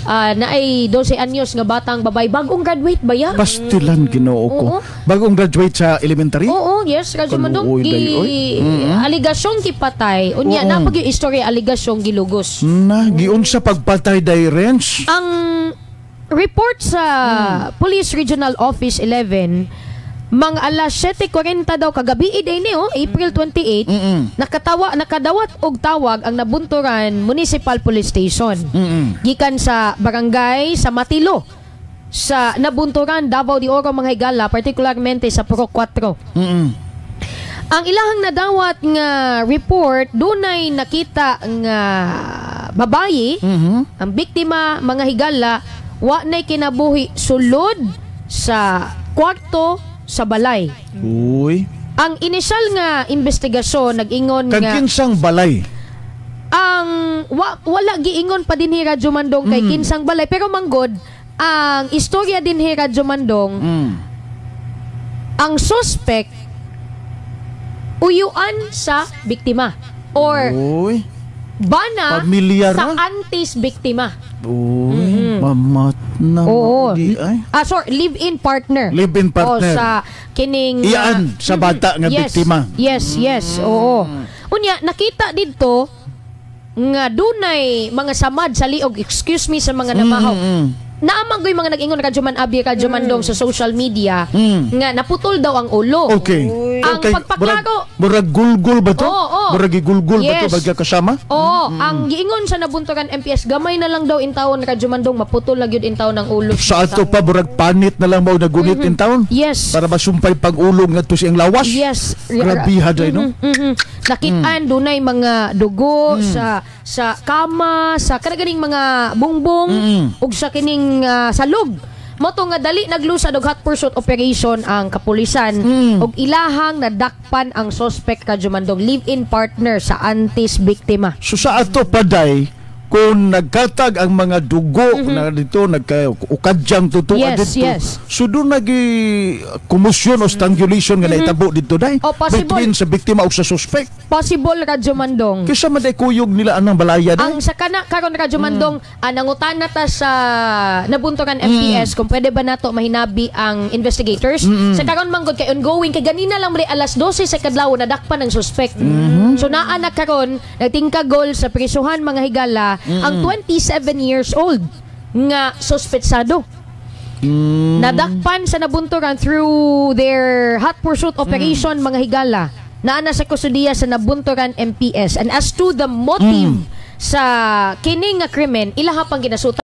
Naay 12 anyos nga batang babae, bagong graduate ba ya? Pastilan, Ginoo ko. Oo. Bagong graduate sa elementary? Oo, yes, Radyo Mandong. Kaluoy, Gi day, oy. Aligasyon gipatay. Unya napag yung istorya, aligasyon gilugos. Na, giunsa pagpatay day, Renz? Ang report sa Police Regional Office 11, mga alas 7:40 daw kagabi day ni oh, April 28, nakadawat og tawag ang Nabunturan Municipal Police Station. Gikan sa barangay sa Matilo sa Nabunturan, Davao de Oro, mga higala, particularmente sa Purok 4. Ang ilahang nadawat nga report, dunay nakita nga babayi, ang biktima, mga higala, wa nay kinabuhi sulod sa kwarto sa balay. Uy. Ang inisyal nga investigasyon nag-ingon Kag nga kinsang balay? Ang wala giingon pa dinhi, Radyo Mandong, kay kinsang balay, pero manggod ang istorya dinhi, Radyo Mandong, ang suspect uyuan sa biktima or Uy. Bana Pamilyar sa na? Aunties biktima. Uy, mamat na Oo. di ay. Ah, sorry, live-in partner. Live-in partner. O sa kining Iyaan sa bata nga yes, biktima. Yes, oo. Unya nakita didto nga dunay mga samad sa liog. Excuse me sa mga namahaw. Naa man goy mga nag-ingon, Radyo Man Abi, Radyo Mandong, sa social media nga naputol daw ang ulo. Ang pagpaklaro Murag gulgul ba to? Oo. Murag gulgul ba to Yes. bagya kasama? Oo, ang giingon sa Nabunturan MPS, gamay na lang daw intawon, Radyo Mandong, maputol na gyud intawon ang ulo. Sa ato pa burag panit na lang mao nagunit in town. Para masumpay pag-ulong ngadto siyang lawas. Grabiha day, no? Mhm. Nakitaan dunay mga dugo sa kama, sa kanaganing mga bungbong ug sa kining salog. Mao to nga dali naglusad og hot pursuit operation ang kapulisan ug ilahang nadakpan ang suspect, Radyo Mandong, live-in partner sa aunties biktima. So sa ato paday kung nagkatag ang mga dugo na dito nagka ukadyang tutua dito. So doon nagi commotion o strangulation nga naitabo dito day Oh, possible. between sa biktima o sa suspect. Possible, Radyo Mandong. Kaysa man day kuyog nila anang balaya day. Ang sa kana karon, Radyo Mandong, nangutana ta sa Nabunturan MPS kung pwede ba nato mahinabi ang investigators. Sa karon manggod kay ongoing, kay ganina lang ri alas 12 sa kadlaw nadakpan ang suspect. So naa na karon nagtingkagol sa prisuhan, mga higala, ang 27 years old nga suspetsado. Nadakpan sa Nabunturan through their hot pursuit operation, mga higala. Naa na sa kustudiya sa Nabunturan MPS. And as to the motive sa kining nga krimen, ilaha pang ginasuta.